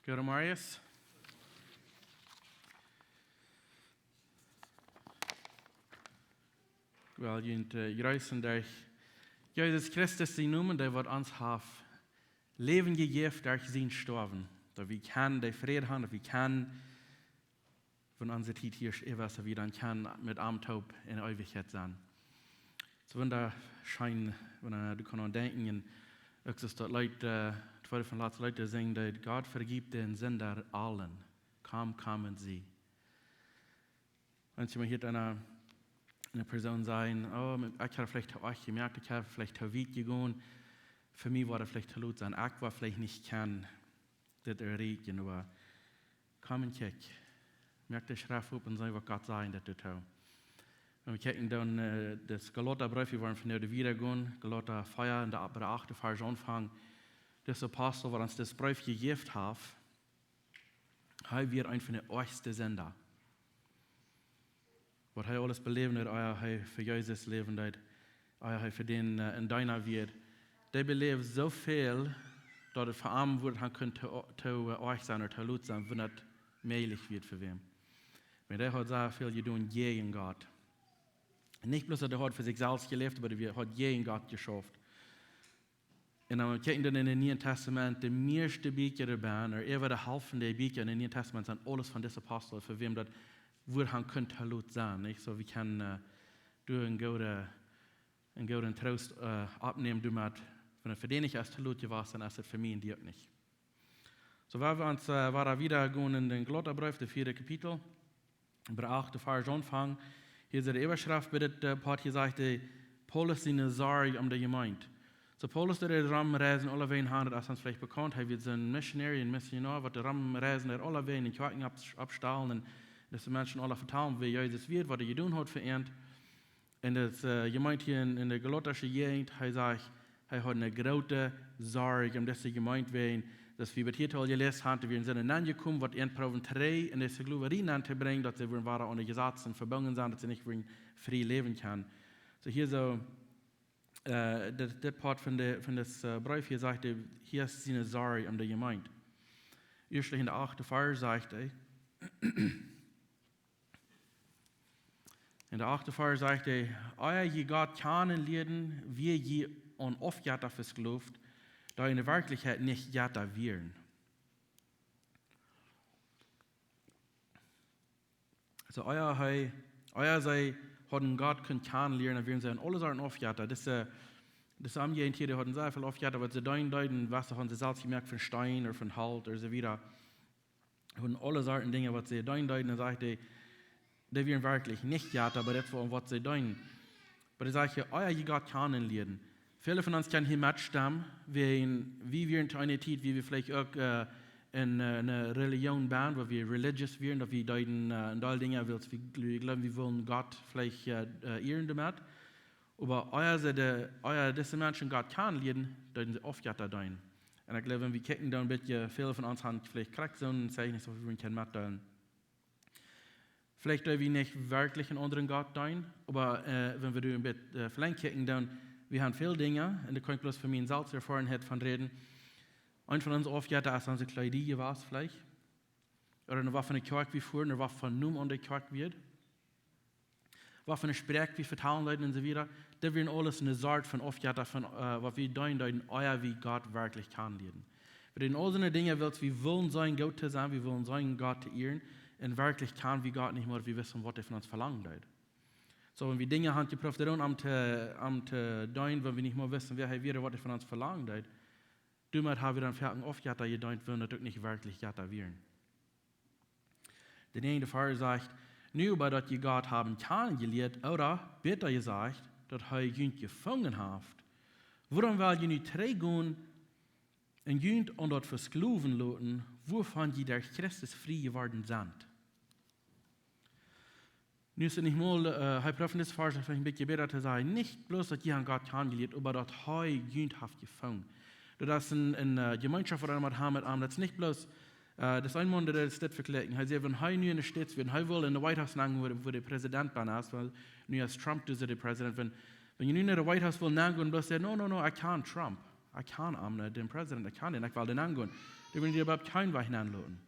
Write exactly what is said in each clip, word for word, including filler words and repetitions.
Goedemorjes. Well, junt, eh, jreessen derch Jesus Christus sienen Nomen, dee waut ons haft Läwen jejäft derch sien Stoawen. Daut wie kjennen dän Fräd haben, daut wie kjennen, wan onse Tiet hia es, ea waut wie dan kjennen met am toop en Eewichkjeit sennen. Soo wundascheen, wan, eh, du kaust aun denkjen, un uk soo daut Leet, eh, tweede von latste Leet, dee sinjen, daut Gott vergift den Sünder allen. Komm, komm un sie. Wan jie mau hia eene, eene Persoon sajen, oh, ekj hab veleicht too oajch jemoakt, ekj hab veleicht too wiet jegonen, fa mie woat et veleicht too lot sennen, ekj woa veleicht nich kjennen dit erreichen, oba komm un kjikj. Moak de Schreft op un see waut Gott sajcht daut doa. Wan wie kjikjen dan, eh, daut Galatabreef, wie woaren vondoag wieda gonen, Galata vea, en de, bie de achte Varsch aunfangen. Dis Apostel, waut ons disen Breef jejäft haft, hee wia eena von de oajchste Sinda. Waut hee aules beläwen deed, ea hee fa Jesus läwen deed, ea hee fa dän, eh, een Deena wia. Dee beläwd soo väl, daut et fa am wudd han kunnen too, too, eh, oajch sennen ooda too lot sennen, wan daut mäajlich wia fa wäm. Oba dee haud sea väl jedonen jäajen Gott. Nich bloos daut hee haud fa sikj selfst jeläft, oba hee haud jäajen Gott jeschauft. Un dan kjikj wie dan en daut Niee Tastament, de mieeschte Bieekja doa bie, ooda äwa de Halft von de Bieekja en daut Niee Tastament sent aules von dise Apostel, fa wäm daut wudd han kunnen too lot sennen, nich? Soo, wie kjennen, eh, doa een gooden, een gooden Troost, eh, oppnämen doamet, wan et fa dee nich es too lot jewast, dan es et fa mie un die uk nich. Soo, wan wie ons, eh, wieda, wieda gonen en dän Galata Breef, de vieede Kapitel, bie de achte Varsch aunfangen. Hia es de Äwaschreft bie dit, eh, Poat, hia sajcht hee, Paulus siene Sorj om de Jemeent. Soo, Paulus, dee deed rom reisen, aulewäajen han, daut es ons veleicht bekaunt, hee wia een Missionary, een Missionoa, waut deed rom reisen, deed aulewäajen en Kjoakjen opp-, oppstalen un dise Menschen aule vetalen, wäa Jesus wia, waut hee jedonen haud fa an. En daut, eh, Jemeent hia en, en de galatische Jäajent, hee sajcht, hee haud eene groote Sorj om dise Jemeent wäajen, daut wie waut hia aul jeläst haben, daut wie en sent nenjekomen, waut an proowen trigj en dise Glowarie nenn to brinjen, daut see wudden wieda aun de Jesazen vebungen sennen, daut see nich wudden frie läwen kjennen. Soo hia soo, eh, dit, dit Poat von de, von dit, eh, Breef hia sajcht hee, hia es siene Sorj om de Jemeent. Ieescht en de achte Varsch sajcht hee, en de achte Varsch sajcht hee, ea jie Gott kjanen lieeden, wia jie aun Aufjetta vesklowt, dee en de Werkjlichkjeit nich Jetta wieren. Soo, ea hee, ea see hauden Gott kunt kjanen lieren, dan wieren see en aule Sorten Aufjetta. Dise, dise Omjäajent hia, dee hauden sea väl Aufjetta, waut see deenen deeden, waut see hauden see selfst jemoakt von Steen ooda von Holt ooda soo wieda. Von aule Sorten Dinja, waut see deenen deeden, dan sajcht hee, dee wieren werkjlich nich Jetta, oba daut wia waut see deeden. Oba dan sajcht hee, ea jie Gott kjanen lieeden. Väle von ons kjennen hia metstemmen, wäajen wie wieren to eene Tiet, wua wie veleicht uk, eh, en, eh, eene Relijoon wieren, wua wie religious wieren, daut wie deeden, eh, een Deel Dinja, wiels wie gl-, jleewden, wie wullen Gott veleicht, eh, eh, ieren doamet. Oba ea see de, ea dise Menschen Gott kjanen lieeden, deeden see Aufjetta deenen. Un ekj jleew, wan wie kjikjen dan een bät, väle von ons haben veleicht krakjt soon Zeichnis, waut wie kjennen metdeelen. Veleicht doo wie nich werkjlich eenen aundren Gott deenen, oba, eh, wan wie doa een bät, eh, veleicht kjikjen dan, wie haben väl Dinja, un doa kaun ekj bloos von miene Selfsterfoarenheit von räden. Eent von onse Aufjetta es onse Kjleeda jewast veleicht. Ooda waut fa eene Kjoakj wie foaren, ooda waut fa een Nomen aun de Kjoakj wia. Waut fa eene Sproak wie vetalen deeden un soo wieda. Daut wia aules eene Sort von Aufjetta von, eh, waut wie deenen deeden, ea wie Gott werkjlich kjanen lieeden. Wie deeden aul soone Dinja, wiels wie wullen seenen goot to sennen, wie wullen seenen Gott to ieren. Un werkjlich kjanen wie Gott nich mea, wie wisten, waut hee von ons velangen deed. Soo, wan wie Dinja haben jeprooft to doonen, om to, om to deenen, wan wie nich mea wisten, wäa hee wia, waut hee von ons velangen deed, doamet haben wie dan foaken Aufjetta jedeent, wan daut uk nich werkjlich Jetta wieren. De näajende Varsch sajcht, nu oba daut jie Gott haben kjanen jelieet, ooda bäta jesajcht, daut hee junt jefungen haft, wuarom well jie nu trigj gonen un junt aun daut vesklowen loten, wuavon jie derch Christus frie jeworden sent? Nu es et nich mol, eh, hee prooft en dise Varsch veleicht een bät bäta to sajen, nich bloos daut jie haben Gott kjanen jelieet, oba daut hee junt haft jefungen. Daut es eene, eene, eh, Jemeenschoft, waut wie met haben, met am. Daut es nich bloos, eh, daut es een Maun, dee daut vejlikjt. Hee sajcht, wan hee nu en de States wia, hee wull en de White House nenn, wua, wua de President bie es, wiels nu es Trump doa de President. Wan, wan jie nu en de White House wullen nenn gonen, bloos sajen, no, no, no, ekj kjan Trump. Ekj kjan am, nä, dän President, ekj kjan dän, ekj well dän aungonen. Dee wudden die opp kjeenen Wajch nenloten.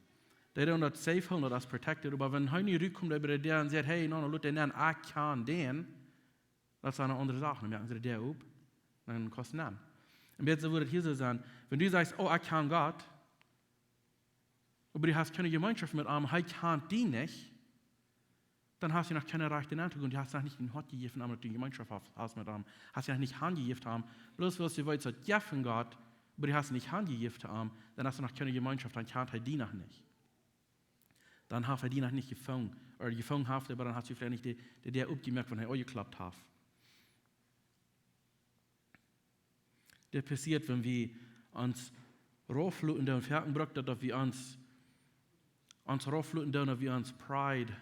Dee doonen daut safe hoolen, daut es protected. Oba wan hee nu rutkomt äwa de Däa un sajcht: "Hey, no, no, lot dän nenn, ekj kjan dän", daut es eene aundre Sach. Dan moaken see de Däa op, dan kaust du nenn. Un bät soo wudd et hia soo sennen. Wan du sajchst: "Oh, ekj kjan Gott", oba du hast kjeene Jemeenschoft met am, hee kjant die nich, dan hast du noch kjeen Rajcht nenn to gonen. Du hast noch nich dien Hoat jejäft, om daut du Jemeenschoft hast, hast met am. Hast die noch nich hanjejäft to am. Bloos wiels du weetst daut jeft een Gott, oba du hast nich hanjejäft to am, dan hast du noch kjeene Jemeenschoft, dan kjant hee die noch nich. Dan haft hee die noch nich jefungen. Ooda jefungen haft, oba dan hast du veleicht nich de, de Däa opjemoakt, wan hee aunjekloppt haft. Dit passieet, wan wie ons raufloten doonen. Foaken brukt daut, daut wie ons, ons raufloten doonen, daut wie ons pride,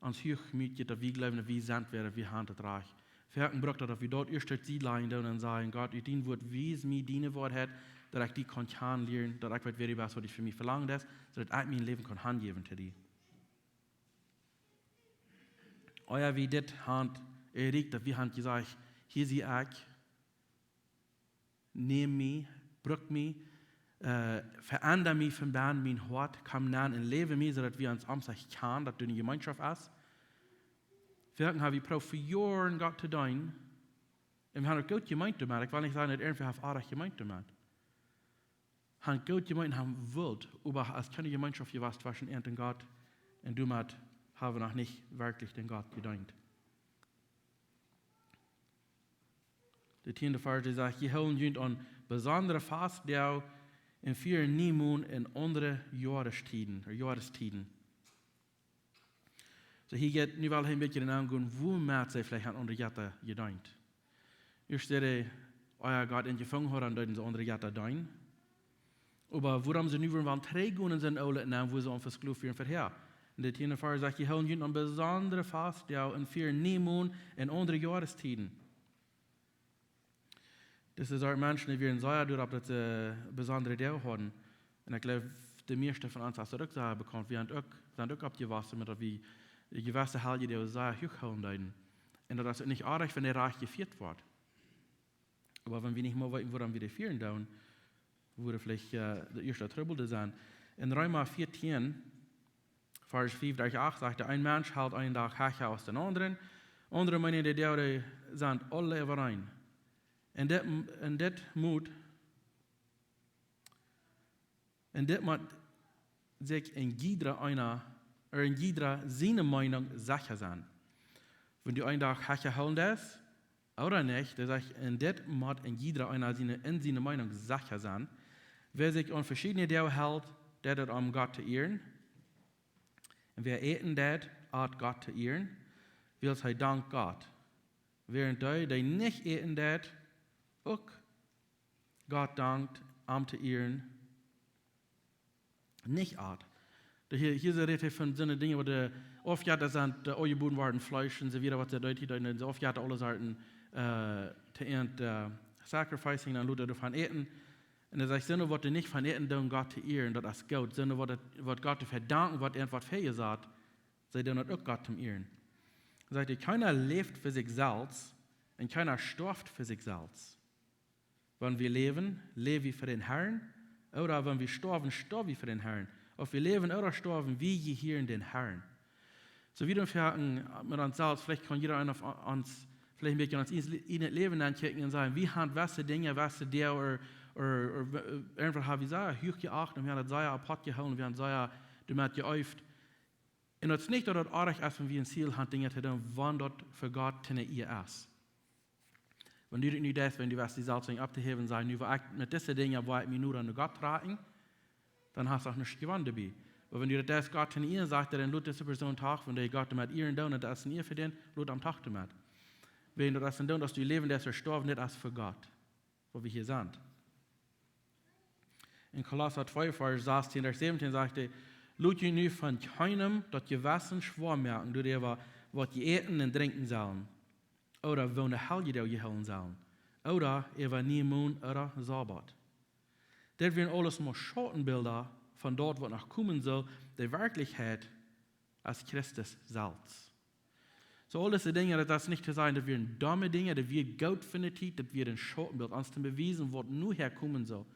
ons Huachmoot, daut wie jleewen, daut wie sent wäa, wie haben daut Rajcht. Foaken brukt daut, daut wie daut ieescht sied lajen doonen un sajen: "Gott, ut dien Wort, wies mie diene Woarheit, daut ekj die kaun kjanen lieren, daut ekj weet, wäa du best, waut du von mie velangen deist, soo daut ekj mien Läwen kaun hanjäwen to die." Ea wie dit haben erreicht, daut wie haben jesajcht: "Hia sie ekj, näm mie, bruk mie, äh, veendat mie von bennen, mien Hoat, komm nenn un läw mie", soo daut wie ons aum sikj kjanen, daut doa eene Jemeenschoft es. Foaken haben wie jeprooft fa Joaren Gott to deenen. Un wie haben uk goot jemeent doamet. Ekj well nich sajen, daut irjentwäa haft oajch jemeent doamet. Haben goot jemeent, haben wult, oba es kjeene Jemeenschoft jewast tweschen an un Gott. Un doamet haben wie noch nich werkjlich dän Gott jedeent. De tieende Varsch, dee sajcht: "Jie hoolen junt aun besondre Fastdoag un fieren Niemon un aundre Joarestieden, ooda Joarestieden." Soo, hia jeit nu wel een bät en aungonen, wuarom see veleicht aundre Jetta jedeent. Ieescht säd hee, ea Gott an jefungen haud, dan deeden see aundre Jetta deenen. Oba wuarom see nu wudden trigj gonen en sien oolet Nenn, wua see aun vesklowt wieren verhäa? Un de tieende Varsch sajcht: "Jie hoolen junt aun besondre Fastdoag un fieren Niemon un aundre Joarestieden." Dise Sort Menschen, dee wieren sea doaropp, daut see besondre Doag hauden. Un ekj jleew, de mieeschte von ons es daut uk sea bekaunt. Wie haben uk, sent uk oppjewossen met daut wie jewesse Heljedoag sea huach hoolen deeden. Un daut es nich oajch, wan dee rajcht jefieet woat. Oba wan wie nich mea weeten, wuarom wie dee fieren doonen, wudd veleicht, äh, de ieeschte Trubbel doa sennen. En Reema vieetieen, Varsch fief derch acht sajcht: "Een Mensch helt eenen Dach hecha aus dän aundren. Aundre meenen, de Doag sent aule äwareen." Un dit, un dit mott, un dit mott sikj een jiedra eena, ooda een jiedra siene Meenunk secha sennen. Wan du eenen Dach hecha hoolen deist, ooda nich, dee sajcht, un dit mott een jiedra eena siene, en siene Meenunk secha sennen. Wäa sikj aun veschiedne Doag helt, deit daut om Gott to ieren. Un wäa äten deit, at Gott to ieren, wiels hee dankt Gott. Wäarent dee, dee nich äten deit, uk Gott dankt, am to ieren, nich at. De, hia, hia rät hee von soone Dinja, waut de Aufjetta sent, de aunjebooden worden, Fleesch un soo wieda, waut see deeden, dee deeden soo Aufjetta aule Sorten, äh, to äten, äh, sacrificing, dan lota doavon äten. Un hee sajcht, soone, waut dee nich von äten doonen, Gott to ieren, daut es goot. Soone, waut daut, waut Gott to vedanken, waut irjent waut väajesat, see doonen daut uk Gott to ieren. Hee sajcht: "Kjeena läft fa sikj selfst un kjeena stoaft fa sikj selfst." Wan wie läwen, läw wie fa dän Herrn, ooda wan wie stoawen, stoaw wie fa dän Herrn. Auf wie läwen ooda stoawen, wie jehieren dän Herrn. Soo wie dan foaken met ons selfst, veleicht kaun jieda eena von ons veleicht een bät aun ons ieejnet Läwen ankjikjen un sajen, wie haben jewesse Dinja, jewesse Doag, ooda, ooda, ooda, äh, eefach haben wie sea huach jeacht un wie haben daut sea apoat jehoolen, wie haben sea doamet jeeeft. Un daut es nich, daut daut oajch es, wan wie een Ziel haben, Dinja to doonen, wan daut fa Gott to eene Ea es. Wan du daut nu deist, wan du west die selfst opptohäwen, sajen, nu well ekj met dise Dinja, well ekj mie nu aun Gott dräajen, dan hast du uk nuscht jewonnen doabie. Oba wan du daut deist, Gott to eene Ea, sajcht hee, dan lot dise Persoon doch, wan dee Gott doamet ieren deit, daut es eene Ea fa dän, lot am doch doamet. Wan daut es een Ding, daut du läwen deist, stoawen, daut es fa Gott, waut wie hia sent. En Kolossa twee, Varsch sechzehn derch siebzehn sajcht hee: "Lot junt nu von kjeenem daut Jewessen schwoa moaken, doaräwa waut jie äten un drinkjen sellen, ooda woone Heljedoag jie hoolen sellen, ooda äwa Niemon ooda Sabbat. Dit wieren aules mau Schautenbilda von daut, waut noch komen saul. De Werkjlichkjeit es Christus selfst." Soo, aul dise Dinja, daut es nich to sajen, daut wieren domme Dinja, daut wia goot fa de Tiet, daut wia een Schautenbilt, ons to bewiesen, waut nohäa komen saul.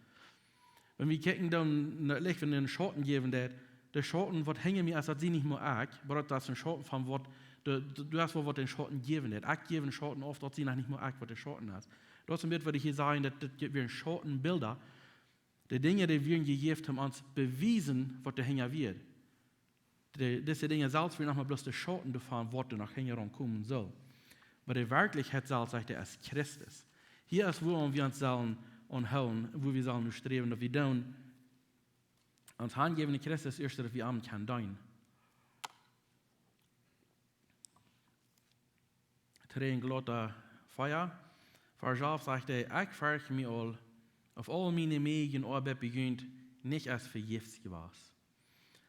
Wan wie kjikjen dan, na, leicht wan een Schauten jäwen deit, de Schauten waut hinja mie es, daut sie nich mea ekj, oba daut es een Schauten von waut, de, de, du hast woll waut een Schauten jäwen deit. Ekj jäw een Schauten auf, daut sie noch nich mea ekj waut de Schauten es. Daut es een bät waut ekj hia saj, daut, daut jeft wada een Schauten Bilda. De Dinja dee wieren jejäft om ons bewiesen waut doa hinja wia. De, dise Dinja selfst wieren noch mau bloos de Schauten doavon waut doa noch hinjaraun komen sull. Oba de Werkjlichkjeit selfst, sajcht hee, es Christus. Hia es wua wie ons sellen aunhoolen, wua wie sellen no sträwen, daut wie doonen ons hanjäwen aun Christus ieescht, daut wie am kjennen deenen. Trigj en Galata vea, Varsch alf sajcht hee: "Ekj fercht mie aul, auf aul miene Moaj un Oabeit bie junt nich es vejäfs jewast."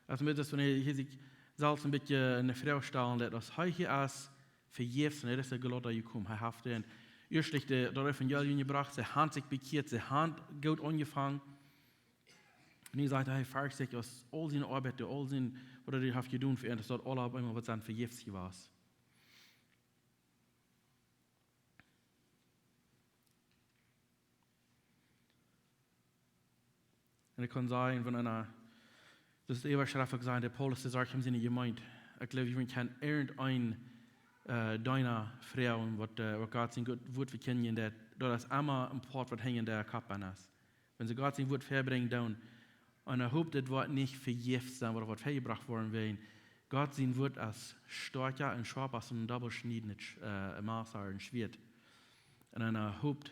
Aulsoo, daut es wan hee, hee sikj selfst een bät ne Froag stalen deit, aus hee hia es vejäfs, un hee es no Galata jekomen, hee haft dän ieescht de, daut Evangelium jebrocht, see han sikj bekjieet, see han goot aunjefongen. Un nu sajcht hee, hee fercht sikj aus aul siene Oabeit, aul sien, waut hee haft jedonen fa an, daut daut aula opp eemol woat sennen vejäfs jewast. Un ekj kaun sajen, wan eena, daut es de Äwaschreft uk sajen, de Paulus, dee sajcht, hee es nich jemeent. Ekj jleew, wie kjennen irjent een, äh, Deena froagen, waut, äh, waut Gott sien Wuat vekjindjen deit, daut es emma een Poat waut hinja dän Kopp aun es. Wan see Gott sien Wuat väabrinjen doonen, un hee hoopt, daut woat nich vejäfs sennen, waut, waut väajebrocht woaren, wiels Gott sien Wuat es stoakja un schoapa aus een dobbelschniednet Sch-, äh, Massa, een Schwieet. Un hee hoopt,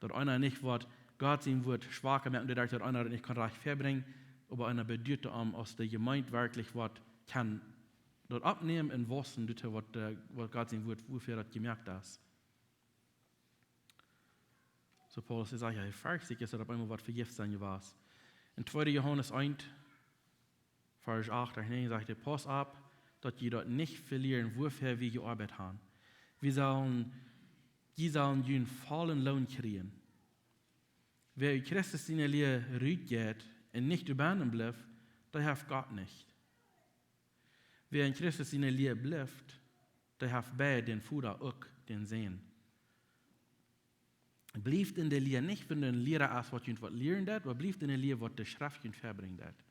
daut eena nich woat Gott sien Wuat schwaka moaken, doaderch daut eena daut nich kaun rajcht väabrinjen, oba eena bediet am, aus de Jemeent werkjlich woat kjennen daut oppnämen un wausen, doaderch waut, äh, waut Gott sien Wuat, wuafäa daut jemoakt es. Soo Paulus, dee sajcht, hee fercht sikj, daut opp eemol woat vejäfs sennen jewast. En tweede Johanes eent, Varsch acht un näajen sajcht hee: "Pausst opp, daut jie daut nich velieren, wuafäa wie jeoabeit han. Wie sellen, jie sellen jun vollen Loon kjrieen. Wäa ut Christus siene Lia rutjeit un nich doabennen blift, dee haft Gott nich. Wäa en Christus siene Lia blift, dee haft beid dän Voda uk dän Sän." Blieft en de Lia, nich wan een Liera es, waut junt waut lieren deit, oba blieft en de Lia, waut de Schreft junt väabrinjen deit.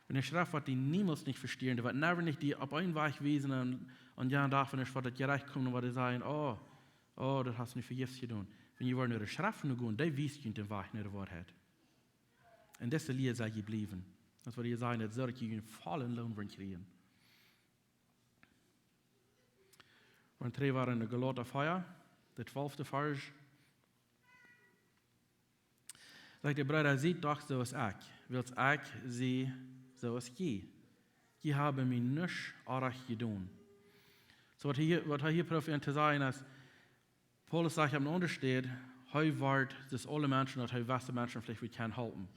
Wan de Schreft woat die niemols nich vestieren, dee woat never nich die opp een Wajch wiesen un, un jo, doavon es waut daut Jerecht kjemt, un woat dee sajen: "Oh, oh, daut hast nu vejäfs jedonen." Wan jie woaren no de Schreft no gonen, dee wiest junt dän Wajch no de Woarheit. Un dise Lia sell jie bliewen. Daut woat hia sajen, daut sell jie jun vollen Loon woaren kjrieen. Un trigj woaren no Galata vea, de twalfte Varsch. Sajcht de Breeda: "Siet doch soo aus ekj, wiels ekj sie soo aus jie. Jie haben mie nuscht oajch jedonen." Soo waut hee, waut hee hia proowt to sajen es, Paulus sajcht opp eene aundre Städ, hee wort, daut aule Menschen, daut hee wist de Menschen veleicht wada kjennen halpen.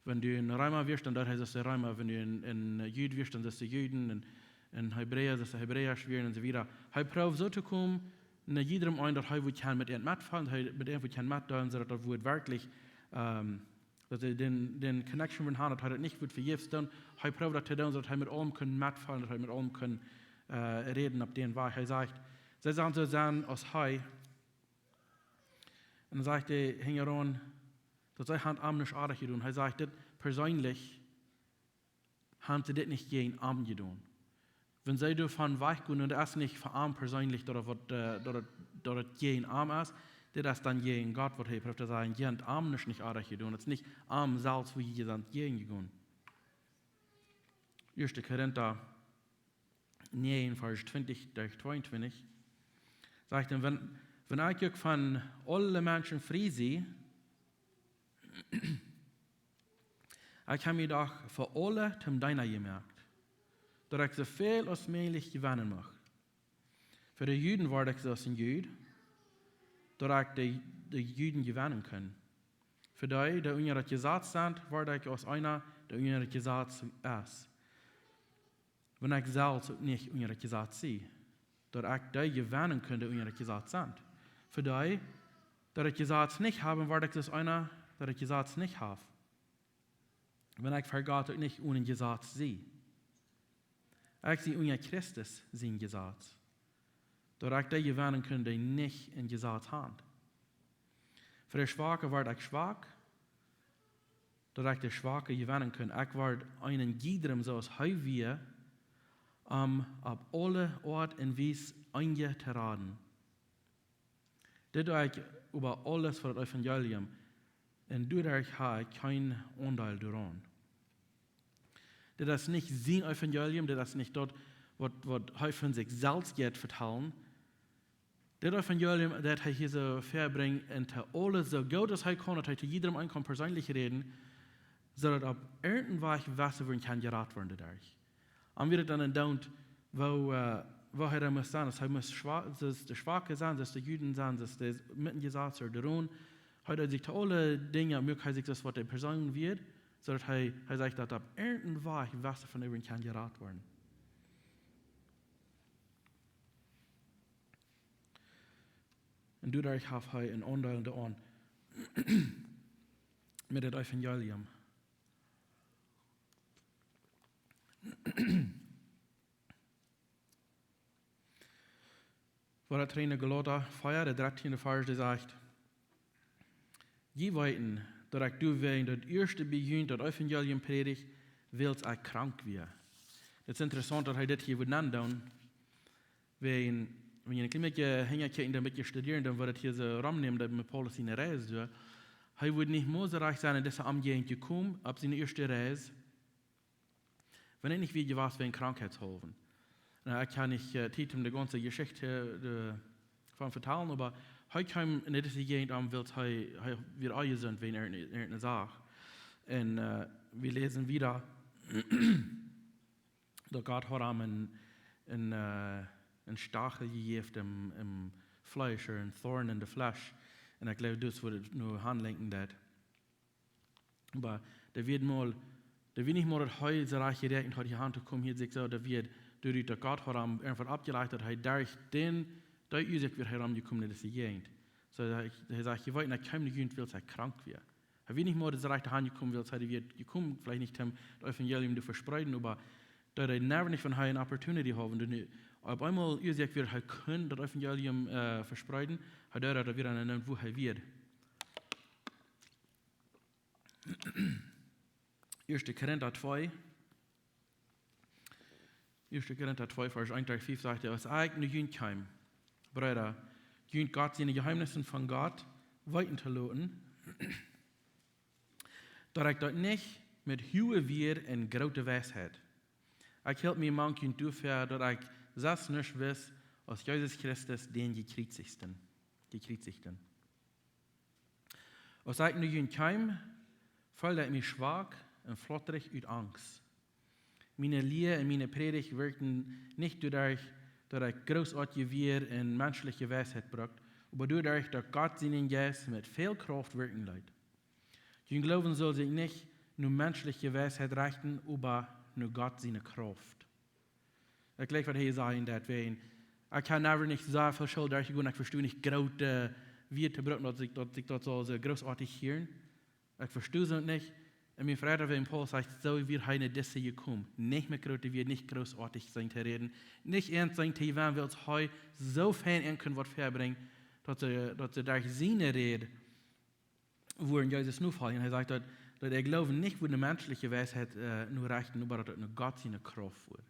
Wan du een Reema wieescht, dan deed hee soo aus de Reema. Wan du een, een Jud wieescht, dan soo aus de Juden. Un, un Hebräa, soo aus de Hebräa wieren un soo wieda. Hee proowt soo to komen, no jiedrem eenen, daut hee wada kjennen met an metfeelen, daut hee met an wada kjennen metdeelen, soo daut daut Wuat werkjlich, ähm, daut hee dän, dän connection wada haud, daut hee daut nich wada vejäfs deed. Hee proowt daut to doonen, soo daut hee met aulem kunn metfeelen, daut hee met aulem kunn, äh, räden opp dän Wajch. Hee sajcht, see sellen soo sennen aus hee. Un dan sajcht hee hinjaraun, daut see han am nuscht oajch jedonen. Hee sajcht, dit perseenlich han see dit nich jäajen am jedonen. Wan see doavon wajchgonen, un daut es nich fa am perseenlich, daut et waut, äh, daut et, daut et jäajen am es, dit es dan jäajen Gott, waut hee proowt to sajen, jie han am nuscht nich oajch jedonen. Daut es nich am selfst, wua jie sent jäajen jegonen. Ieeschte Korinta näajen, Varsch twintich derch tweeuntwintich, sajcht hee: "Wan, wan ekj uk von aule Menschen frie sie, ekj hab mie doch fa aule toom Deena jemoakt, daut ekj soo väl aus mäajlich jewennen mucht. Fa de Juden wort ekj soo aus een Jud, daut ekj de, de Juden jewennen kunn. Fa dee, dee unja daut Jesaz sent, wort ekj aus eena, dee unja daut Jesaz es, wan ekj selfst uk nich unja daut Jesaz sie, daut ekj dee jewennen kunn, dee unja daut Jesaz sent. Fa dee, dee daut Jesaz nich haben, wort ekj soo aus eena, dee daut Jesaz nich haft, wan ekj ver Gott uk nich onen Jesaz sie. Ekj sie unja Christus sien Jesaz, daut ekj dee jewennen kunn, dee nich een Jesaz han. Fa de Schwake wort ekj schwak, daut ekj de Schwake jewennen kunn. Ekj wort eenen jiedrem soo aus hee wia, om opp aule Oat un Wies eenje to raden. Dit doo ekj äwa aules fa daut Evangelium, un doaderch hab ekj kjeen Aundeel doaraun. Dit es nich sien Evangelium, dit es nich daut, waut, waut hee von sikj selfst jeit vetalen. Dit Evangelium, daut hee hia soo väabrinjt un to aule soo goot aus hee kaun, daut hee to jiedrem eent kaun perseenlich räden, soo daut opp irjent een Wajch wese woaren kaun jerat woaren doaderch. Un wia daut dan endoont, woo, äh, woo hee dan must sennen, aus hee must schwa-, aus de Schwake sennen, aus de Juden sennen, aus de Mittenjesatsa ooda de Rom. Hee deed sikj to aule Dinja, muak hee sikj daut, waut de Persoon wia, soo daut hee, hee sajcht, daut opp irjent een Wajch wese von äwent kaun jerat woaren. Un doaderch haft hee een Aundeel doaraun met daut Evangelium. Waut daut en Galata vea, de dartieende Varsch, dee sajcht: "Jie weeten, daut ekj doawäajen daut ieeschte bie junt daut Evangelium prädijd, wiels ekj krank wia." Daut es interessaunt, daut hee dit hia woat nandoonen. Wan, wan jie een kjlien bät hinjakjikjen, dan een bät studieren, dan woat daut hia soo romnämen, daut met Paulus siene Reis doa. Hee woat nich mea soo rajcht sennen en dise Omjäajent jekomen opp siene ieeschte Reis, wan hee nich wia jewast wäajen Krankheitshaulwen. Nu, ekj hab nich, äh, Tiet om de gaunze Jeschicht, äh, doavon vetalen, oba hee kjeem en dise Jäajent aun, wiels hee, hee wia aul jesunt wäajen irjent-, irjenteene Sach. Un, äh, wie läsen wieda, daut Gott haud am een, een, äh, een Stachel jejäft em, em Fleesch, een Thorn in the flesh. Un ekj jleew, daut woat nu aunlenkjen daut. Oba daut wia mol, daut wia nich mol daut hee soo rajcht jeräakjent haud, hia auntokomen, hia sikj soo, daut wia doaderch daut Gott haud am irjentwaut oppjelajcht, daut hee derch dän, dee Uasoak wia hee romjekomen en dise Jäajent. Soo daut hee, hee sajcht, jie weeten, ekj kjeem no junt, wiels ekj krank wia. Hee wia nich mol soo rajcht doahan jekomen, wiels hee wia jekomen, veleicht nich om daut Evangelium to vespreeden, oba daut hee never nich, wan hee een opportunity haud, un dan opp eemol Uasoak wia, hee kunn daut Evangelium, äh, vespreeden, hee deed daut wada aun een, wua hee wia. Ieeschte Korinta twee. Ieeschte Korinta twee, Varsch eent bat fiew sajcht hee: "Aus ekj no junt kjeem, Breeda, junt Gott siene Jeheemnisse von Gott weeten to loten, daut ekj daut nich met huage Wieed un groote Weisheit. Ekj hilt mie mank junt doafäa, daut ekj selfst nuscht wist, aus Jesus Christus dän Jekjriezichten, Jekjriezichten." Aus ekj no junt kjeem, feeld ekj mie schwak un flottrich ut Angst. Miene Lia un miene Prädicht wirkten nich doaderch, daut ekj grootoatje Wieed un menschelje Weisheit brukt, oba doaderch, daut Gott sienen Jeist met väl Krauft wirkjen leet. Jun Gloowen sull sikj nich no menschelje Weisheit rechten, oba no Gott siene Krauft. Ekj jleew, waut hee säd, daut wia, ekj hab never nich soo väl School derchjegonen, ekj vestood nich groote Wieed to brucken, daut ekj, daut ekj daut sull soo grootoatich hieren. Ekj vestood daut nich. Un mie freit daut, wan Paulus sajcht, soo wia hee no dise jekomen. Nich met groote Wieed, nich grootoatich sennen to räden. Nich eent sennen to jewennen, wiels hee soo fein enn kunn waut väabrinjen, daut see, daut see derch siene Räd wudden Jesus nofoljen. Hee sajcht daut, daut hee jleewd nich, woo de menschelje Weisheit, äh, no rechten, oba daut et no Gott siene Krauft wia.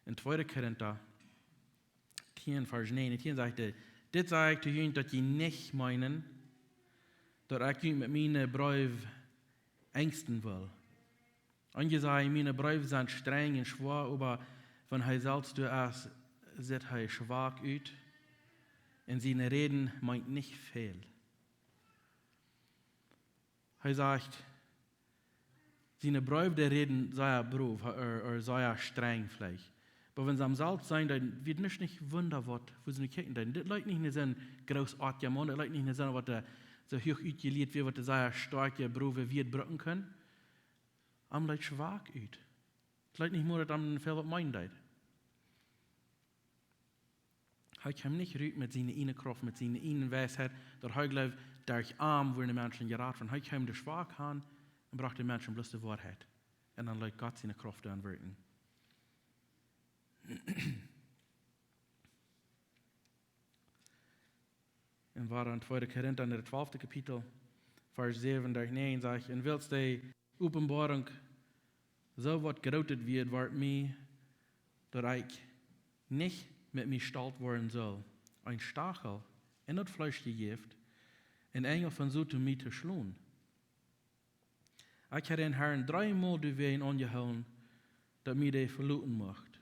En tweede Korinta tieen, Varsch näajen un tieen sajcht hee: "Dit saj ekj to junt, daut jie nich meenen, daut ekj junt met miene Breew enjsten well. Wan jie sajen, miene Breew sent strenj un schwoa, oba wan hee selfst doa es, sitt hee schwak ut, un siene Räden meent nich väl." Hee sajcht, siene Breew, dee räden sea brow, ooda, ooda sea strenj veleicht. Oba wan see am selfst sajen, dan woat nich, nich wunda waut, woo see no kjikjen, dan dit leet nich no soon grootoatja Maun, dit leet nich no soon waut, äh, soo huach utjelieet wia, waut sea stoakje, browe Wieed brucken kunn. Am leet schwak ut. Daut leet nich mea, daut am väl waut meenen deed. Hee kjeem nich rut met siene ieejne Krauft, met siene ieejne Weisheit, daut hee jleewd, derch am wudden de Menschen jerat woaren. Hee kjeem doa schwak aun un brocht de Menschen bloos de Woarheit. Un dan leet Gott siene Krauft doa wirkjen. En wada en tweede Korinta, en daut twalfte Kapitel, Varsch säwen bat näajen sajcht: "Un wiels de Openboarunk soo waut Grootet wia, wort mie, daut ekj nich met mie stolt woaren sull, een Stachel en daut Fleesch jejäft, een Enjel von Soton mie to schlonen. Ekj haud dän Harn dreemol doawäajen aunjehoolen, daut mie dee veloten mucht.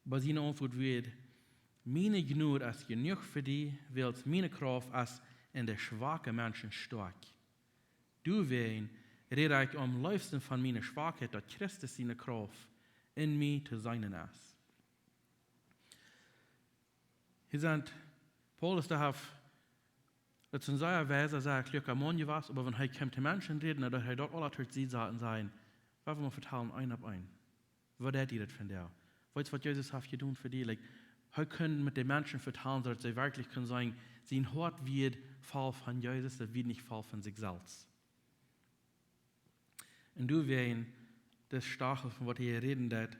Oba siene Auntwuat wia: Miene Jnod es jenuach fa die, wiels miene Krauft es en de schwake Menschen stoakj. Doawäajen räd ekj aum leefsten von miene Schwakheit, daut Christus siene Krauft en mie to seenen es." Hia sajcht Paulus, dee haft, daut es een sea weisa, sea kluaka Maun jewast, oba wan hee kjeem to Menschen räden, dan deed hee daut aula derch sikj saten un säd: "Waut wie mol vetalen, een opp een. Waut deed die daut von die? Weetst waut Jesus haft jedonen fa die?" Like, hee kunn met de Menschen vetalen, soo daut see werkjlich kunnen sajen, sien Hoat wia voll von Jesus, daut wia nich voll von sikj selfst. Un doawäajen, daut Stachel, von waut hee räden deed,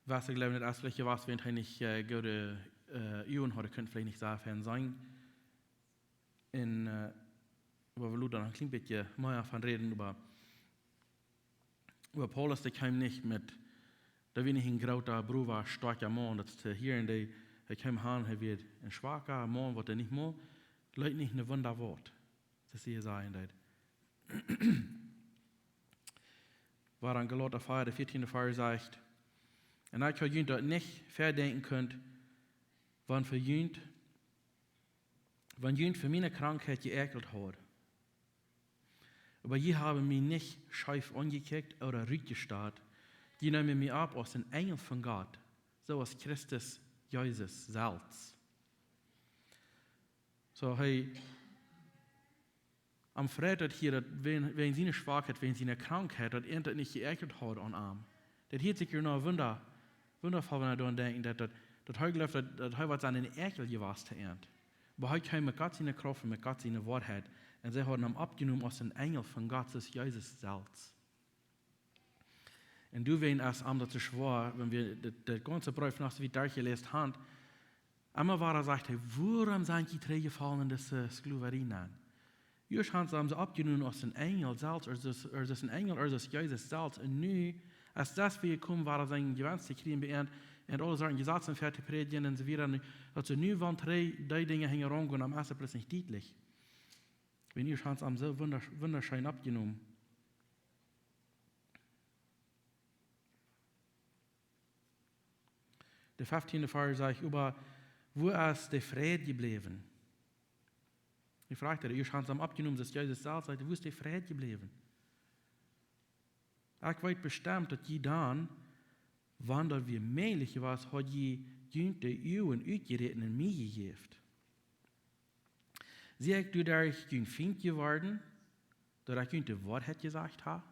wia, ekj jleew, daut es veleicht jewast, wiels hee nich, äh, goode, äh, Uagen haud, kunn hee veleicht nich soo fein seenen. Un, äh, oba wie loten noch een kjlien bät mea von räden, oba, oba Paulus, dee kjeem nich met, daut wia nich een groota, browa, stoakja Maun, daut es hia en dee, hee kjeem aun, hee wia een schwaka Maun, waut hee nich mol, leet nich een Wunda waut. Daut see sajen deed. Wua en Galata vea, de vieetieende Varsch sajcht: "Un ekj haud junt daut nich vedenkjen kunt, wan fa junt, wan junt fa miene Krankheit jeäakjelt haud. Oba jie haben mie nich scheef aunjekjikjt ooda rutjestat. Jie neemen mie opp aus een Enjel von Gott, soo aus Christus Jesus selfst." Soo, hee, am freit daut hia, daut wäajen, wäajen siene Schwakheit, wäajen siene Krankheit, daut eent daut nich jeäakjelt haud aun am. Daut hieet sikj hia noch wunda-, wundavoll, wan wie doaraun denkjen, daut, daut, daut hee jleeft, daut, daut hee waut aun een Äakjel jewast haft. Oba hee kjeem met Gott siene Krauft un met Gott siene Woarheit. Un see hauden am oppjenomen aus een Enjel von Gott, soo aus Jesus selfst. Un doawäajen es am daut soo schwoa, wan wie daut, daut gaunze Breef noch soo wiet derchjeläst haben, emma wada sajcht hee: "Wuarom sent jie trigjjefaulen en dise Sklowarie nenn? Ieescht haben see am oppjenomen aus een Enjel selfst, aus, aus een Enjel, aus Jesus selfst. Un nu, aus daut wie jekomen wieren, sien Jewenst to kjrieen bie an, un aule Sachen, Jesazen väa to prädjen un soo wieda, nu, daut see nu wellen trigj dee Dinja hinjaraun gonen, dan es daut plötzlich dietlich. Wan ieescht haben see am soo wunda-, wundascheen oppjenomen." De fieftieende Varsch sajcht: "Oba wua es de Fräd jebläwen?" Hee froagt, ieescht haben see am oppjenomen, soo aus Jesus selfst, sajcht: "Wua es de Fräd jebläwen? Ekj weet bestemt, daut jie dan, wan daut wia mäajlich jewast, haud jie junt de Uagen utjeräten un mie jejäft. Sie ekj doaderch jun Fient jeworden, daut ekj junt de Woarheit jesajcht hab?"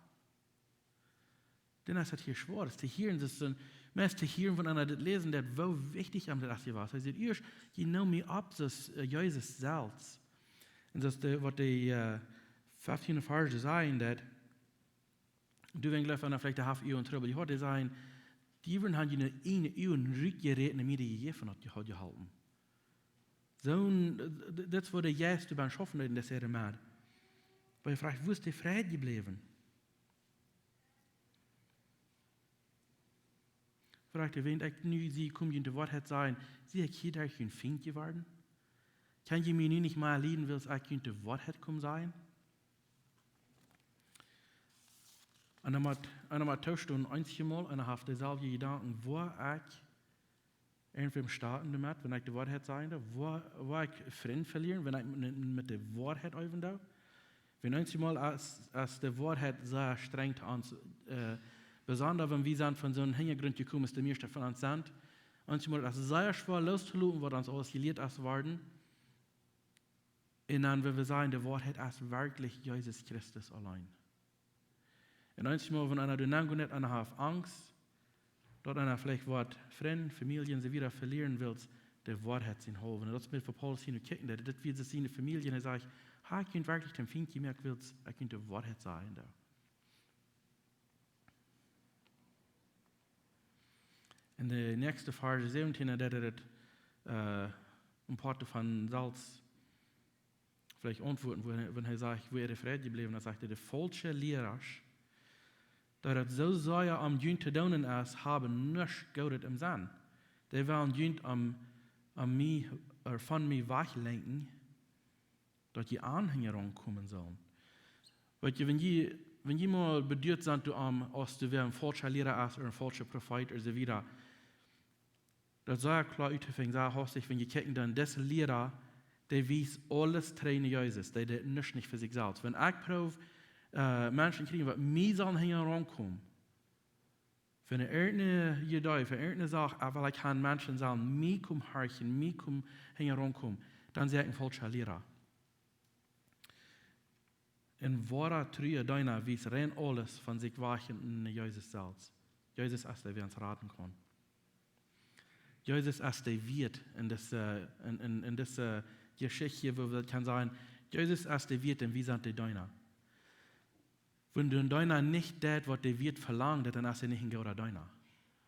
Dan es daut hia schwoa, daut to hieren, daut es een, meist to hieren, wan eena daut läsen deed, woo wichtich am daut es jewast. Hee sajcht: "Ieescht, jie neemen mie opp, soo aus, äh, Jesus selfst." Un daut es de, waut de, äh, fieftieende Varsch sajen deed, doa wan jleeft eena veleicht de haft Uagen Trubbel. Jie hieeden sajen, dee wieren, haben june, june Uagen rutjeräten un mie dee jejäft un haud jeholpen. Soo, äh, d-, daut es woo de Jeist doabie schaufen deed en dise Räd. Oba hee froagt: "Wua es de Fräd jebläwen?" Froagt hee: "Wan ekj nu sie, kom junt de Woarheit sajen, sie ekj hia derch jun Fient jeworden? Kjenn jie mie nu nich mea lieden, wiels ekj junt de Woarheit kom sajen?" Un dan mott, un dan mott tostonen, eenjemol, un dan haft hee selfst Jedanken, wua ekj irjentwäm stonen doamet, wan ekj de Woarheit sajen doo, wua, wua ekj Frind velieren, wan ekj met, met de Woarheit äwen doo. Wan eenjemol es, es de Woarheit sea strenj to ons, äh, besonda wan wie sent von soon Hinjagrunt jekomen, aus de mieeschte von ons sent. Eenjemol es sea schwoa loszoloten, waut ons aules jelieet es worden. Un dan, wan wie sajen, de Woarheit es werkjlich Jesus Christus auleen. Un eenjemol, wan eena doa nenn jeit, eena haft Angst, daut eena veleicht woat Frind, Famielje un soo wieda velieren, wiels de Woarheit sien haulwen. Un daut es waut fa Paulus hia nu kjikjen deed, daut wia siene Famielje, un hee sajcht: "Hab ekj junt werkjlich toom Fient jemoakt, wiels ekj junt de Woarheit sajen doo?" En de näakjste Varsch, säwentieende, daut es, äh, een Poat von selfst veleicht auntwuaden, wan hee, wan hee sajcht, woo äare Freid jebläwen, dan sajcht hee, de faulsche Lierasch, daut daut soo sea om junt to doonen es, haben nuscht Goodet em Senn. Dee wellen junt om, om mie, ea, von mie wajchlenkjen, daut jie an hinjaraun komen sellen. Weet jie, wan jie, wan jie mol beduat sent, du, om, aus du wäa een faulscha Liera es, ooda een faulscha Profeet, ooda soo wieda, daut soo kloa uttofinjen, soo haustich, wan jie kjikjen, dan dise Liera, dee wiest aules trigj no Jesus, dee deit nuscht nich fa sikj selfst. Wan ekj proow, ea, Menschen kjrieen, waut mie sellen hinjaraun komen, fa eene irjentene Idee, fa irjentene Sach, ea, well ekj han Menschen sellen mie komen horchen, mie komen hinjaraun komen, dan sie ekj een faulscha Liera. Een woara trua Deena wiest rein aules von sikj wajch un no Jesus selfst. Jesus es dee, waut ons raden kaun. Jesus es dee Wieet en dise, en, en, en dise Jeschicht, woo wie kjennen sajen, Jesus es dee Wieet un wie sent dee Deena. Wan de Deena nich deit, waut de Wieet velangt, dan es hee nich een gooda Deena.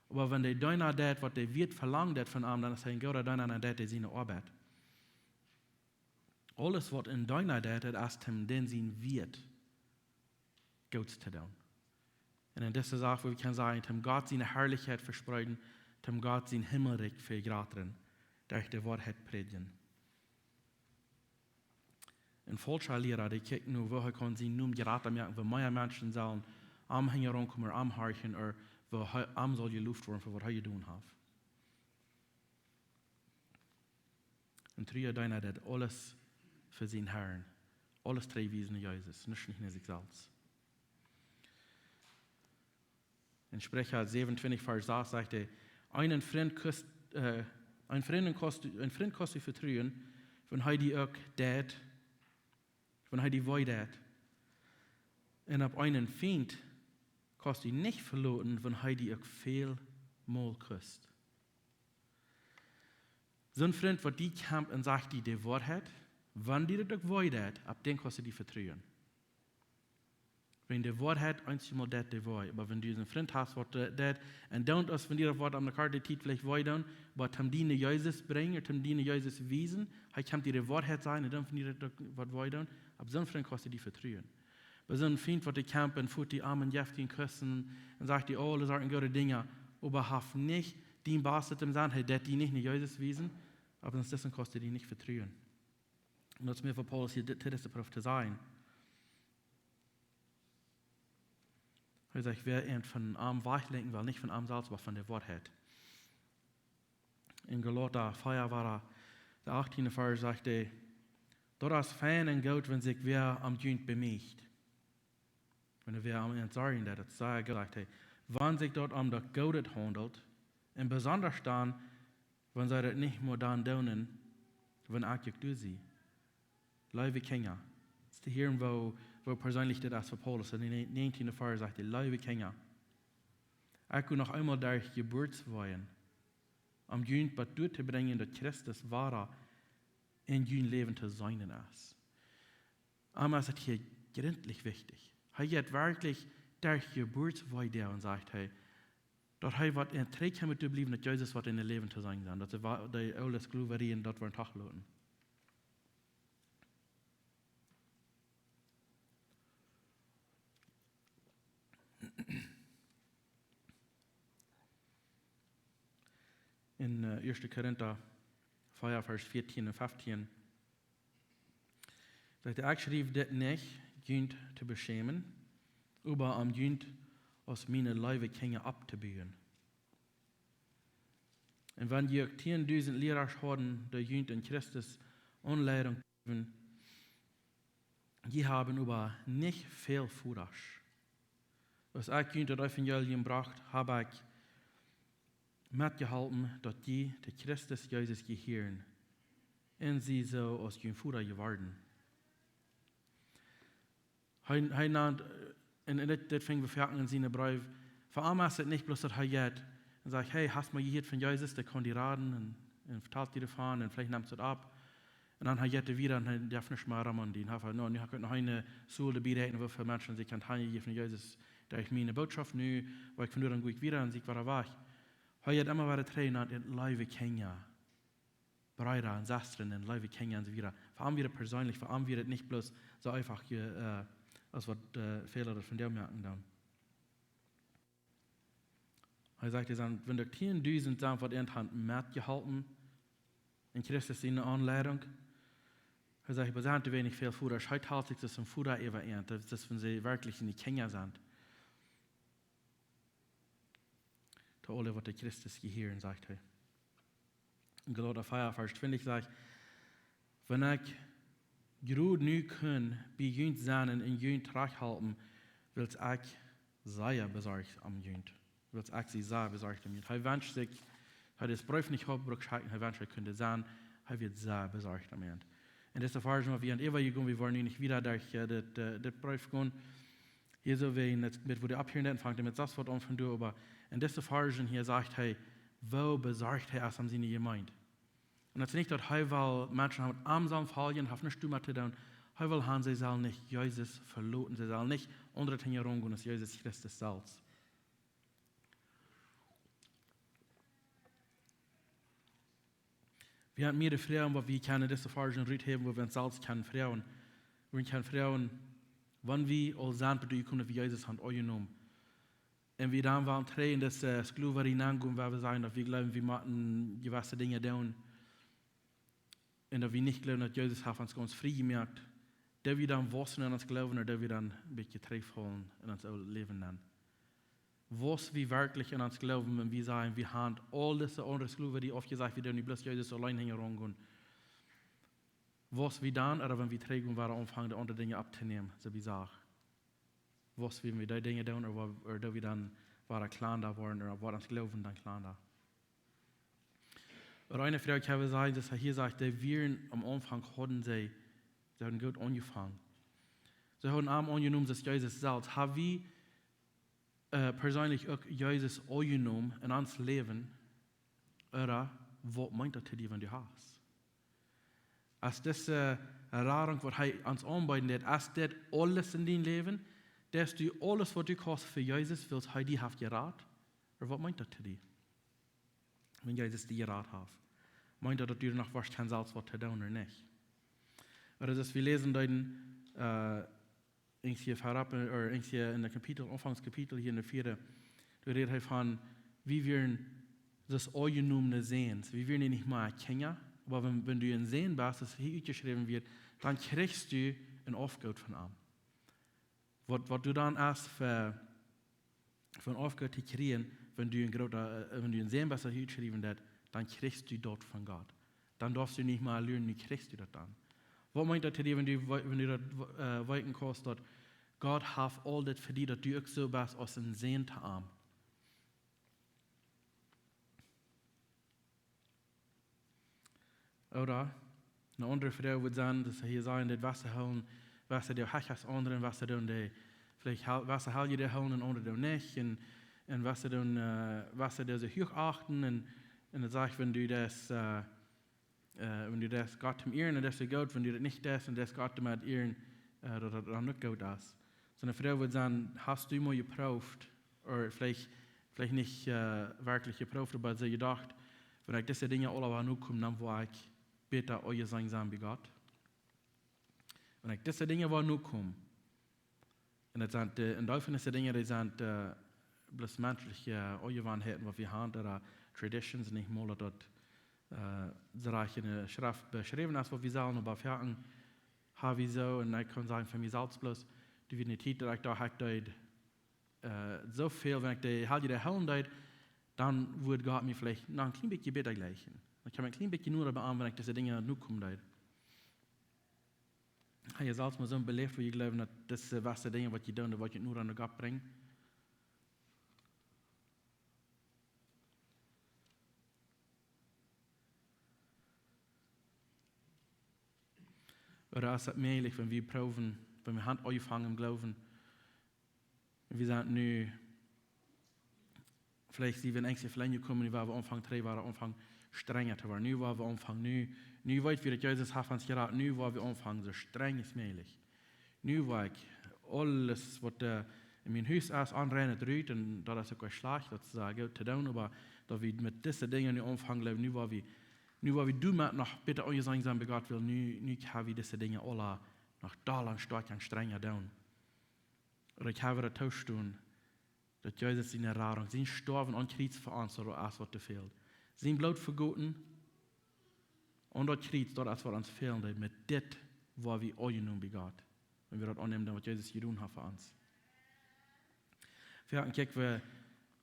Oba wan de Deena deit, waut de Wieet velangt von am, dan es hee een gooda Deena un dan deit hee siene Oabeit. Aules, waut een Deena deit, daut es, om dän sien Wieet Goots to doonen. Un en dise Sach, woo wie kjennen sajen, om Gott siene Harlichkjeit vespreeden, om Gott sien Himmelrikj vejratren, derch de Woarheit prädjen. Een faulscha Liera, dee kjikjt no, woo hee kaun sienen Nomen jrata moaken, woo mea Menschen sellen am hinjaraun komen, am horchen, ooda woo hee, am saul jeloft woaren fa waut hee jedonen haft. Een trua Deena deit aules fa sienen Harn, aules trigj wiesen no Jesus, nuscht nich no sikj selfst. En Spricha säwenuntwintich, Varsch sas sajcht hee, een Frint kaust, ea, een Frint kaust, een Frint kaust du vetruen, wan hee die uk deit, wan hee die wee deit. Un opp eenen Fient kaust du nich veloten, wan hee die uk väl mol kust. Soon Frint, waut die kjemt un sajcht die de Woarheit, wan die daut uk wee deit, opp dän kaust du die vetruen. Wan de Woarheit eenjemol deit, dee wee. Oba wan du een Frint hast, waut, ea, deit, un dan, aus wan die daut woat aun de korte Tiet veleicht wee doonen, oba om die no Jesus brinjen, om die no Jesus wiesen, hee kjemt die de Woarheit sajen, un dan wan die daut uk woat wee doonen, opp soon Frint kaust du die vetruen. Bie soon Fient, waut die kjemt un foot die aun un jeft die een Kuss un sajcht die aule Sorten goode Dinja, oba haft nich dien Bastet em Senn, hee deit die nich no Jesus wiesen, opp soon Frint kaust du die nich vetruen. Un daut es mea fa Paulus hia dit, dit es de Proov to sajen. Hee sajcht, wäa eent von am wajchlenkjen well, nich von am selfst, oba von de Woarheit. En Galata vea, wua de achttiende Varsch sajcht hee, daut es fein un goot, wan sikj wäa om junt bemieecht. Wan wäa om junt sorjen deit, daut es sea goot, sajcht hee. Wan sikj daut om daut Goode haundelt, un besondasch dan, wan see daut nich mea dan doonen, wan ekj uk doa sie. Leewe Kjinja. Daut es hia, woo, woo perseenlich dit es fa Paulus. En de näajentiende Varsch sajcht hee, leewe Kjinja, ekj go noch eemol derch Jeburtsweeën, om junt bat doa to brinjen, daut Christus wada en jun Läwen to seenen es. Am es daut hia grintlich wichtich. Hee jeit werkjlich derch Jeburtsweeën un sajcht hee, daut hee woat en trigj kjemt to bliewen, daut Jesus woat en daut Läwen to seenen sennen. Daut de, wa-, de oole Sklowerie un daut woat toojeloten. En, ea, Ieeschte Korinta vea, Varsch vieetieen un feftieen sajcht hee, ekj schriew dit nich, junt to beschämen, oba om junt aus miene leewe Kjinja opptobuen. Un wan jie uk tieendusent Lierasch hauden, dee junt en Christus Aunleidunk jeewen, jie haben oba nich väl Vodasch. Aus ekj junt daut Evangelium brocht, hab ekj metjeholpen, daut jie to Christus Jesus jehieren, un sie soo aus jun Voda jeworden. Hee, hee nant, ea, un, un dit, dit finj wie foaken en siene Breew. Fa am es et nich bloos daut hee jeit un sajcht, hey, hast mol jehieet von Jesus, dee kaun die raden un, un vetalt die doavon un veleicht nemst du daut opp. Un dan hee jeit wieda un hee jeft nuscht mea rom aun die. Un hee, no, nu hab ekj noch eene Seel doabie räakjnen, woo väl Menschen sikj han hanjejäft aun Jesus, derch miene Bootschoft nu, woo ekj von doa dan go ekj wieda un sie ekj wada wajch. Hee jeit emma wada trigj no de leewe Kjinja. Breeda un Sestren un leewe Kjinja un soo wieda. Fa am wia daut perseenlich, fa am wia daut nich bloos soo eefach, äh, aus waut, äh, väle daut vondoag moaken dan. Hee sajcht, et sent, wan doa tieen dusent sent, waut an han metjeholpen en Christus siene Aunleidunk. Hee sajcht, oba see han too weinich väl Voda. Hee talt sikj aus een Voda äwa an. Daut es, wan see werkjlich siene Kjinja sent. To aule, waut to Christus jehieren, sajcht hee. En Galata vea, Varsch twintich sajcht: Wan ekj jrod nu kunn bie junt sennen un junt trajchthalpen, wiels ekj sea besorcht om junt. Wiels ekj sie sea besorcht om junt. Hee wenscht sikj, hee haud dän Breef nich opp brukt schekjen, hee wenscht, hee kunn sennen, hee wia sea besorcht om junt. Un dise Varsch, waut wie aun äwajegonen, wie woaren nu nich wieda derch, äh, dit, äh, dit Breef gonen. Hia soo, wan et met, wua dee opphieren, dan fangt hee met sas waut aun von doa, oba en dise Varsch hia sajcht hee, woo besorcht hee es om siene Jemeent. Un daut es nich, daut hee well Menschen haben, waut am sellen foljen, haft nuscht doamet to doonen. Hee well han, see sellen nich Jesus veloten, see sellen nich aundre Dinja romgonen aus Jesus Christus selfst. Wie haben mearere Froagen, waut wie kjennen dise Varsch ruthäwen, wua wie ons selfst kjennen froagen. Wie kjennen froagen, wan wie aul sent, bat wie kjennen, daut wie Jesus haben aunjenomen. Un wie dan wellen trigj en dise, äh, Sklowarie nengonen, wua wie sajen, daut wie jleewen, wie motten jewesse Dinja doonen. Un daut wie nich jleewen, daut Jesus haft ons gaunz frie jemoakt. Doo wie dan wausen en ons Gloowen, ooda doo wie dan een bät trigjfaulen en ons oolet Läwen dan? Wausen wie werkjlich en ons Gloowen, wan wie sajen, wie haben aul dise aundre Sklowarie aufjesajcht, wie doonen nu bloos Jesus auleen hinjaraun gonen? Wausen wie dan, ooda wan wie trigjgonen, wada aunfangen, de aundre Dinja opptonämen, soo aus Sach? Wausen wie, wan wie dee Dinja doonen, ooda wa-, ooda doo wie dan wada kjlanda woaren, ooda woat ons Gloowen dan kjlanda? Ooda eene Froag, ekj hab jesajcht, daut hee hia sajcht, dee wieren aum Aunfank, hauden see, see hauden goot aunjefongen. See hauden am aunjenomen, daut Jesus selfst. Hab wie, äh, perseenlich uk Jesus aunjenomen en ons Läwen? Ooda waut meent daut to die, wan du hast? Es dise Radunk, waut hee ons aunbeeden deed, es dit aules en dien Läwen? Deist du aules, waut du kaust, fa Jesus, wiels hee die haft jerat? Ooda waut meent daut to die, wan Jesus die jerat haft? Meent daut, daut du noch waut kjennen selfst waut to doonen, ooda nich? Ooda daut wie läsen deeden, äh, irjent hia verop, äh, ooda irjent hia en daut Kapitel, Aunfangs Kapitel hia en de vieede, doa rät hee von, wie wieren soo aus aunjenomne Säns. Wie wieren nich mea Kjinja, oba wan, wan du een Sän best, soo aus hia utjeschräwen woat, dan kjrichst du een Oafgoot von am. Waut, waut du dan hast fa, fa een Oafgoot to kjrieen, wan du een groota, äh, wan du een Sän best, soo aus hia utjeschräwen woat, dan kjrichst du daut von Gott. Dan darfst du nich mea luren, nu kjrichst du daut dan. Waut meent daut to die, wan du, wan du daut, äh, weeten kaust, daut Gott haft aul dit fa die, daut du uk soo best aus een Sän to am? Ooda eene aundre Froag wudd sennen, daut see hia sajen, daut wesse hoolen, wesse dee hecha aus aundre, wesse doonen dee, veleicht hel-, wesse Heljedoag hoolen un aundre doonen nich, un, un wesse doonen, äh, wesse dee soo huach achten, un, un daut sajcht, wan du daut, äh, äh, wan du daut Gott toom Ieren, daut es goot, wan du daut nich deist, un daut Gott doamet Ieren, äh, daut daut dan uk goot es. Soo eene Froag wudd sennen, hast du mol jeprooft, ooda veleicht, veleicht nich, äh, werkjlich jeprooft, oba soo jedocht, wan ekj dise Dinja aula woa nokomen, dan woa ekj bäta aunjeseenen sennen bie Gott? Wan ekj dise Dinja woa nokomen, un daut sent, äh, en Deel von dise Dinja, dee sent, äh, bloos menschliche, äh, Aunjewanheiten, waut wie haben, ooda traditions, nich mol daut, äh, soo rajcht en de Schreft beschräwen es, waut wie sellen, oba foaken ha wie soo, un ekj kaun sajen, fa mie selfst bloos, doa wia eene Tiet, daut ekj docht, ekj deed, äh, soo väl, wan ekj de Heljedoag hoolen deed, dan wudd Gott mie veleicht noch een kjlien bät bäta jlikjen. Dan kjeem ekj een kjlien bät noda bie am, wan ekj dise Dinja nokomen deed. Hab jie selfst mol soo beläft, wua jie jleewen, daut dise jewesse Dinja, waut jie doonen, daut woat junt noda aun Gott brinjen? Ooda es daut mäajlich, wan wie proowen, wan wie haben aunjefongen em Gloowen, wie sent nu, veleicht sent wie en Angst velenjen jekomen, nu woa wie aunfangen, trigj woaren, aunfangen strenja to woaren. Nu woa wie aunfangen, nu, nu weet wie, daut Jesus haft ons jerat, nu woa wie aunfangen, soo strenj aus mäajlich. Nu woa ekj aules, waut, äh, en mien Hus es, aunrein, rut, un daut es uk nich schlajcht, daut es sea goot to doonen, oba daut wie met dise Dinja nu aunfangen, jleew, nu woa wie Nu woa wie doamet noch bäta aunjeseenen sennen bie Gott, wiels nu, nu kjenn wie dise Dinja aula noch dolla un stoakja un strenja doonen. Ooda kjenn wie daut toostonen, daut Jesus siene Radunk, sien Stoawen aum Kjriez fa ons, daut es waut fält. Sien Bloot vegoten aun daut Kjriez, daut es waut ons fält, met dit woa wie aunjenomen bie Gott. Wan wie daut aunnämen, dan waut Jesus jedonen haft fa ons. Wie haben, kjikj, wie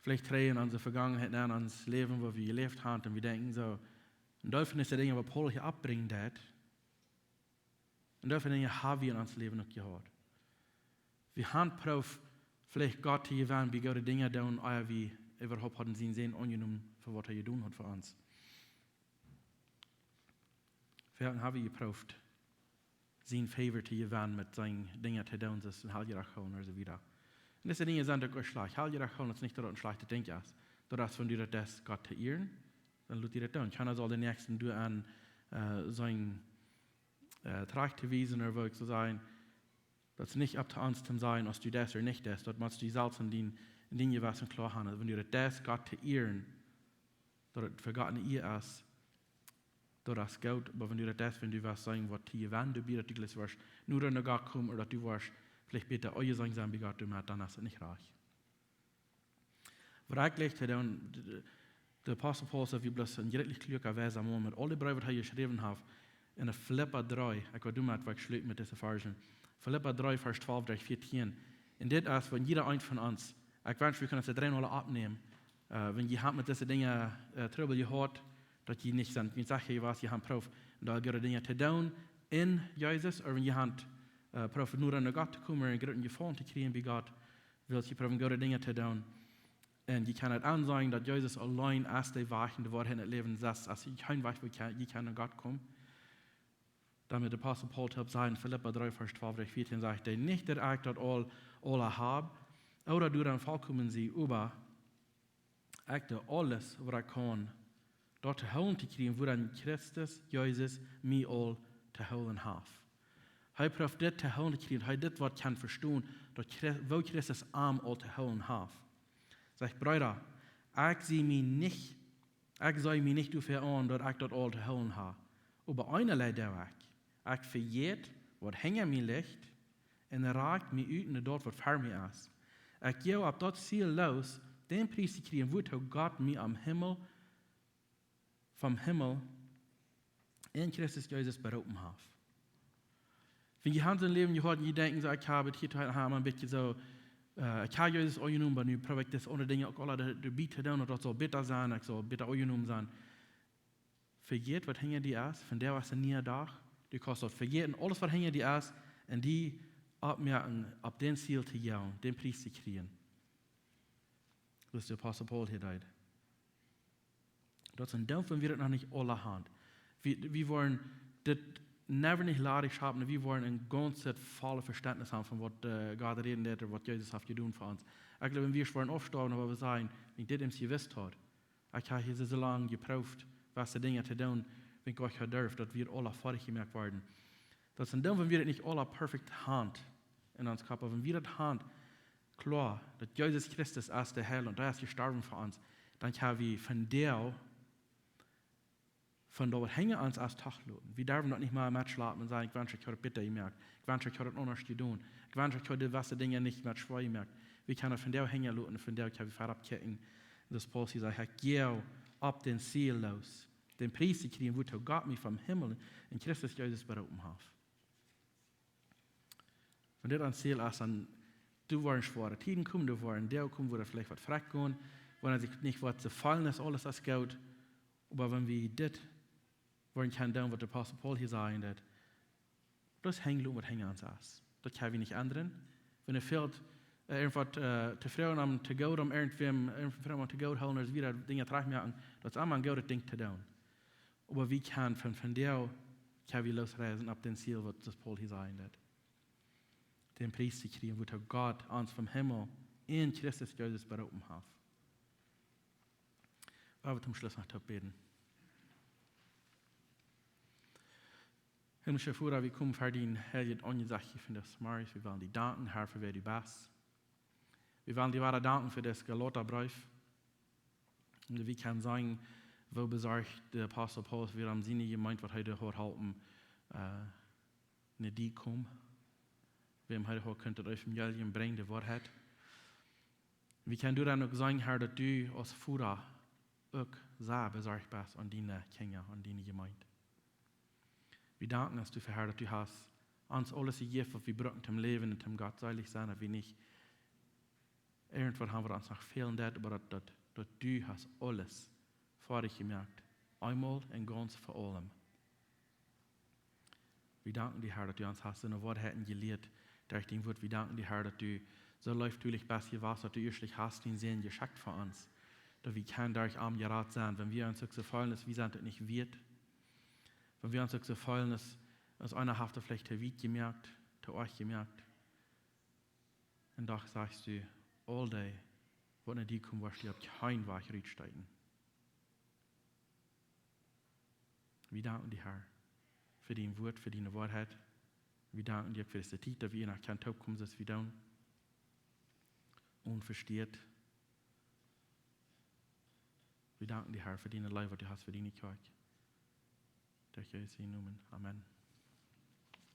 veleicht trigj en onse Vegangenheit, en ons Läwen, woo wie jeläft haben, un wie denkjen soo, un doa finjen wie Dinja, waut Paulus hia oppbrinjen deed. Un doa finjen Dinja haben wie en ons Läwen uk jehaut. Wie haben proowt, veleicht Gott to jewennen, bie goode Dinja doonen, ea wie äwahaupt hauden sien Sän aunjenomen, fa waut hee jedonen haud fa ons. Wie haben jeproowt, sien Favor to jewennen met siene Dinja to doonen, soo aus een Heiljedach hoolen ooda soo wieda. Un dise Dinja sent uk schlajcht. Heiljedach hoolen es nich daut daut een schlajchtet Dinkj es. Daut es, wan du daut deist, Gott to ieren, dan lot die daut doonen. Kjeena saul dän Näakjsten doaraun, äh, sennen, äh, trajcht to wiesen ooda waut ekj saul sajen. Daut es nich opp to ons to sajen, aus du daut ooda nich daut. Daut motst du selfst en dien, en dien Jewessen kloa haben. Wan du daut deist, Gott to ieren, daut et fa Gott eene Ea es, daut es goot, oba wan du daut deist, wan du west sajen, waut to jewennen, du bie daut du jlikj woascht, nu dan no Gott komen, ooda daut du woascht veleicht bäta aunjeseenen sennen bie Gott, dan, dan es et nich rajcht. Waut ekj jlikj to doonen, de, de, de Apostel Paulus, daut wia bloos een jerechtlich kluaka, weisa Maun met aul de Breew, waut hee jeschräwen haft, en de Filippa dree, ekj woa doamet, woa ekj schluten met dise Varschen. Filippa dree, Varsch twalf derch vieetieen. Un dit es fa jieda een von ons. Ekj wensch, wie kunnen dise dree aula oppnämen. Äh, wan jie haben met dise Dinja, äh, Trubbel jehaut, daut jie nich sent, jie sajen, jie wellen, jie haben proowt, un doa goode Dinja to doonen en Jesus, ooda wan jie haben, äh, proowt no Gott to komen un grooten Jefaulen to kjrieen bie Gott, wiels jie proowen goode Dinja to doonen. Un jie kjennen et aunseenen, daut Jesus auleen es de Wajch un de Woarheit un daut Läwen, sest es kjeen Wajch, woo jie kjennen, jie kjennen no Gott komen. Dan met de Apostel Paulus opp sajen, Filippa dree, Varsch twalf derch vieetieen sajcht hee, nich daut ekj daut aul, aula hab, ooda doaraun volkomen sie, oba ekj doo aules, waut ekj kaun, daut to hoolen to kjrieen, wuaraun Christus Jesus mie aul to hoolen haft. Hee proowt dit to hoolen to kjrieen, hee dit waut kaun vestonen, daut Chri-, woo Christus am aul to hoolen haft. Sajcht, Breeda, ekj sie mie nich, ekj see mie nich doafäa aun, daut ekj daut aul to hoolen hab. Oba eent doo ekj. Ekj vejät, waut hinja mie licht, un rakj mie ut no daut, waut ver mie es. Ekj go opp daut Ziel loos, dän Pries to kjrieen, wuatoo Gott mie aum Himmel, vom Himmel en Christus Jesus beroopen haft. Wan jie haben soon Läwen jehaut, jie denkjen soo, ekj hab et hia to haben, een bät soo, äh, ekj hab Jesus aunjenomen, oba nu proow ekj dise aundre Dinja uk aula doabie to doonen, daut daut saul bäta sennen, ekj saul bäta aunjenomen sennen. Vejät, waut hinja die es, vondoag es een niea Dach. Du kaust daut vejäten, aules, waut hinja die es, un die oppmoaken, opp dän Ziel to gonen, dän Pries to kjrieen. Daut es de Apostel Paulus hia deed. Daut es een Deel von, wie daut noch nich aula haben. Wie, wie woaren dit never nich ladich schaffen, wie woaren een gaunzet vollet Vestentnis haben von waut, äh, Gott räden deed, waut Jesus haft jedonen fa ons. Ekj jleew, wan wie woaren aufstoawen, oba wie sajen, wan ekj dit eemol jewist haud, ekj hab hia soo, soo lang jeproowt, waut de Dinja to doonen, wan ekj nich haud jedurft, daut wie aula foadich jemoakt worden. Daut es een Deel, wan wie daut nich aula perfekt haben en ons Kopp, oba wan wie daut haben, kloa, daut Jesus Christus es de Heilaunt, un hee es jestorwen fa ons, dan kjenn wie vondoag, von doa waut hinja ons es, toch loten. Wie derwen daut nich mea metschlapen un sajen, ekj wensch, ekj haud et bäta jemoakt. Ekj wensch, ekj haud et aundasch jedonen. Ekj wensch, ekj haud dise Dinja nich mea schwoa jemoakt. Wie kjennen vondoag hinja loten, vondoag kjenn wie verut kjikjen. Daut Paulus hia sajcht, ekj go opp dän Ziel loos, dän Pries to kjrieen, wuatoo Gott mie vom Himmel en Christus Jesus beroopen haft. Wan dit ons Ziel es, dan, doa woaren schwoare Tieden komen, doa woaren Doag komen, wua daut veleicht waut frakjt gonen, wua daut sikj nich woat soo fälen, daut aules es goot. Oba wan wie dit woaren kjennen doonen, waut de Apostel Paulus hia säd, daut bloos hinjen loten, waut hinja ons es. Daut kjenn wie nich endren. Wan et fält, äh, irjentwaut, äh, to froagen om to goot, om irjentwäm, irjentwäm om to goot hoolen, ooda wieda Dinja trajcht moaken, daut es emma een goodet Dinkj to doonen. Oba wie kjennen von, von doa kjenn wie loosreisen opp dän Ziel, waut de Paulus hia säd, daut dän Pries to kjrieen, wuatoo Gott ons vom Himmel en Christus Jesus beroopen haft. Lot ons toom Schluss noch toop bäden. Himmlischa Voda, wie komen ver dien heiljet Aunjesecht vondoag zemorjes. Wie wellen die danken, Herr, fa wäa du best. Wie wellen die wada danken fa dän Galata Breef. Un wie kjennen sajen, Woo besorcht de Apostel Paulus wia om siene Jemeent, waut hee doa haud halpen, äh, no die komen, wäm hee doa haud kunt daut Evangelium brinjen, de Woarheit. Wie kjennen doaraun uk seenen, Herr, daut du aus Voda uk sea besorcht best om diene Kjinja, om diene Jemeent. Wie danken die, Herr, daut du hast ons aules jejäft, waut wie brucken toom läwen un toom gottselich sennen, daut wie nich irjentwaut haben, waut ons noch fälen deit, oba daut, daut, daut du hast aules foadich jemoakt. Eemol un gaunz fa aulem. Wie danken die, Herr, daut du ons hast soone Woarheiten jelieet derch dien Wort. Wie danken die, Herr, daut du soo leeftolich best jewast, daut du ieeschtlich hast dienen Sän jeschekjt fa ons. Daut wie kjennen derch am jerat sennen, wan wie ons uk soo feelen, aus wie sent daut nich wieet. Wan wie ons uk soo feelen, aus, aus eena haft daut veleicht too wiet jemoakt, too oajch jemoakt. Un doch sajchst du, aul dee, waut no die komen, woascht du opp kjeen Wajch rutstoten. Wie danken die, Herr, fa dien Wort, fa diene Woarheit. Wie danken die uk fa dise Tiet, daut wie hia noch kjennen toopkomen, soo aus wie doonen. Onvestieet. Wie danken die, Herr, fa diene Leew, waut du hast fa diene Kjoakj. Derch Jesus sienen Nomen. Amen.